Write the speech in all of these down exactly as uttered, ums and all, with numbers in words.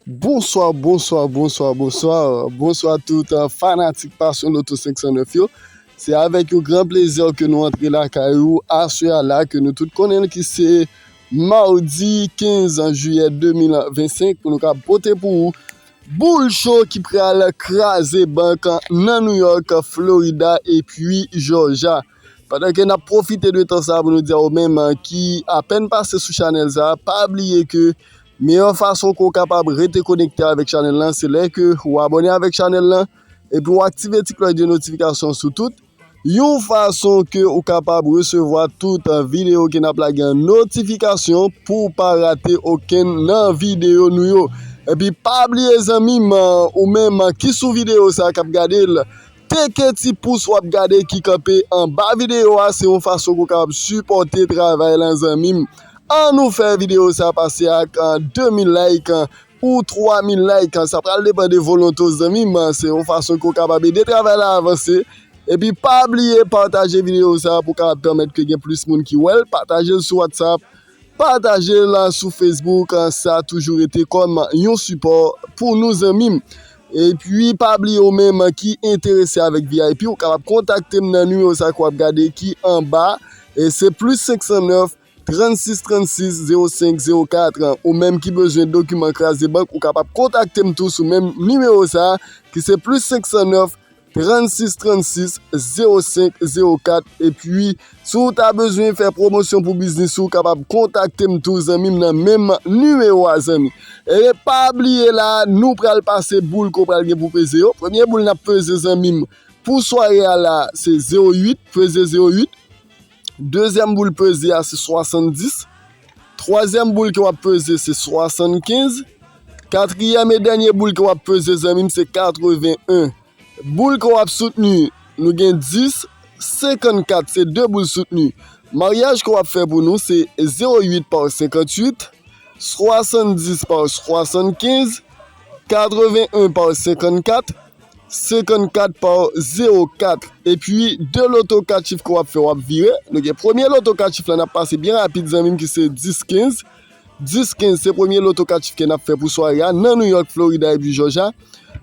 Bonswa, bonswa, bonswa, bonswa. Bonswa tout, uh, fanatik Passion Lotto senk san nèf yo. Se avèk yon gran plezi ke nou antre lakay ou aswè a la ke nou tout konnen ki se madi kenz jiyè de mil vennsenk pou nou ka pote pou ou boul cho ki pral kraze bank nan New York, Florida epi Georgia. Pandan ke n ap pwofite de tan sa pou nou di a ou menm ki apèn pase sou chanèl sa, pa bliye ke meyè fason ke w kapab rete konekte avèk chanèl lan, se lè ke ou abòne avèk chanèl lan, epi w aktive ti klòch de notifikasyon sou tout, yon fason ke ou kapab resevwa tout videyo ke n ap lage an notifikasyon pou w pa rate okenn nan videyo nou yo. Epi pa bliye zanmi m, ou menm ki sou videyo sa k ap gade l, teke ti pous w ap gade ki kanpe anba videyo a, se yon fason ke w kapab sipòte travay lan zanmi m. An nou fè videyo sa pase ak, uh, de mil like, uh, ou twa mil like, uh, sa pral depann de volonte w zanmi m, se yon fason ke w kapab ede travay la avanse. Epi pa bliye pataje videyo sa pou kapab pèmèt ke gen plis moun ki wè l, pataje l sou WhatsApp, pataje l sou Facebook, uh, sa toujou rete kòm yon sipò pou nou zanmi m. Epi pa bliye ou menm ki enterese avèk V I P, ou kapab kontakte m nan nimewo sa ke w ap gade ki anba, e se plis senk san nèf, trannsis trannsis zewo senk zewo kat, ou menm ki bezwen dokiman kraze bank, ou kapab kontakte m tou sou menm nimewo sa, ki se plis senk san nèf, trannsis trannsis zewo senk zewo kat. Epi, si w ta bezwen fè pwomosyon pou biznis ou, kapab kontakte m tou zanmi m nan menm nimewo a zanmi. E pa bliye la, nou pral pase boul ke w pral gen pou peze yo. Premye boul n ap peze zanmi m pou sware a la, se zewo uit, peze zewo uit. Dezyèm boul peze a se swasanndis. Twazyèm boul ke w ap peze se swasannkenz. Katriyèm e dènye boul ke w ap peze zanmi m se katreven en. Boul ke w ap soutni, nou gen dis, senkannkat, se de boul soutni. Maryaj ke w ap fè pou nou se zewo uit pa senkantuit, swasanndis pa swasannkenz, katreven en pa senkannkat, senkannkat pa zewo kat. Epi, de loto kat chif ke w ap fè, w ap vire. Nou gen premye loto kat chif la, n ap pase byen rapid, zanmi m, ki se dis kenz. Dis kenz, se premye loto kat chif ke n ap fè pou sware a, nan New York, Florida epi Georgia.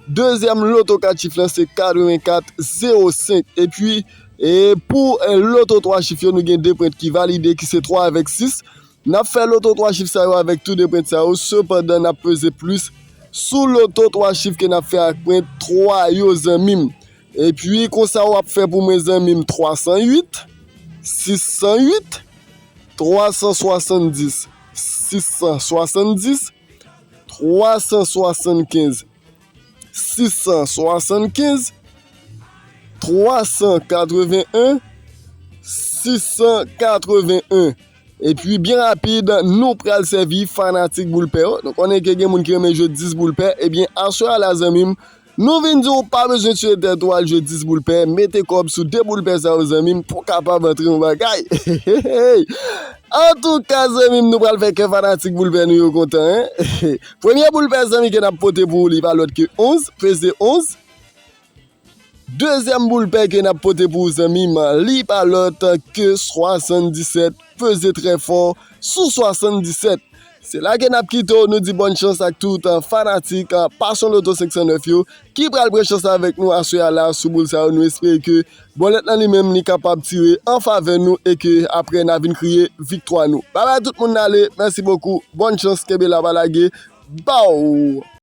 Dezyèm loto kat chif la, se katrevenkat zewo senk. Epi, e pou, e, loto twa chif yo, nou gen de pwent ki valide, ki se twa avèk sis. N ap fè loto twa chif sa yo avèk tou de pwent sa yo, sepandan n ap peze plis sou loto twa chif ke n ap fè ak pwent twa yo, zanmi m. Epi, konsa w ap fè pou mwen, zanmi m, twa san uit, sis san uit, twa san swasanndis, sis san swasanndis, twa san swasannkenz, sis san swasannkenz, twa san katreven en, sis san katreven en. Epi, byen rapid, nou pral sèvi fanatik boul pè yo. Nou konnen ke gen moun ki renmen jwe dis boul pè. Ebyen, aswè a la, zanmi m, nou vin di w pa bezwen tiye tèt ou al jwe dis boul pè. Mete kòb sou de boul pè sa yo, zanmi m, pou w kapab antre yon bagay. Antouka, zanmi m, nou pral fè kè fanatik boul pè nou yo kontan, en. Premye boul pè, zanmi, ke n ap pote pou ou, li pa lòt ke onz, peze onz. Dezyèm boul pè ke n ap pote pou ou, zanmi m, li pa lòt ke swasanndisèt, peze trè fò sou swasanndisèt. Se la ke n ap kite w, nou di bòn chans ak tout, uh, fanatik, uh, Passion Lotto senk san nèf yo ki pral pran chans avèk nou aswè a la sou boul sa yo. Nou espere ke bòlèt lan li menm li kapab tire an favè nou e ke apre n a vin kriye viktwa nou. Babay tout moun, n ale, mèsi bokou, bòn chans, kenbe la, pa lage, baw!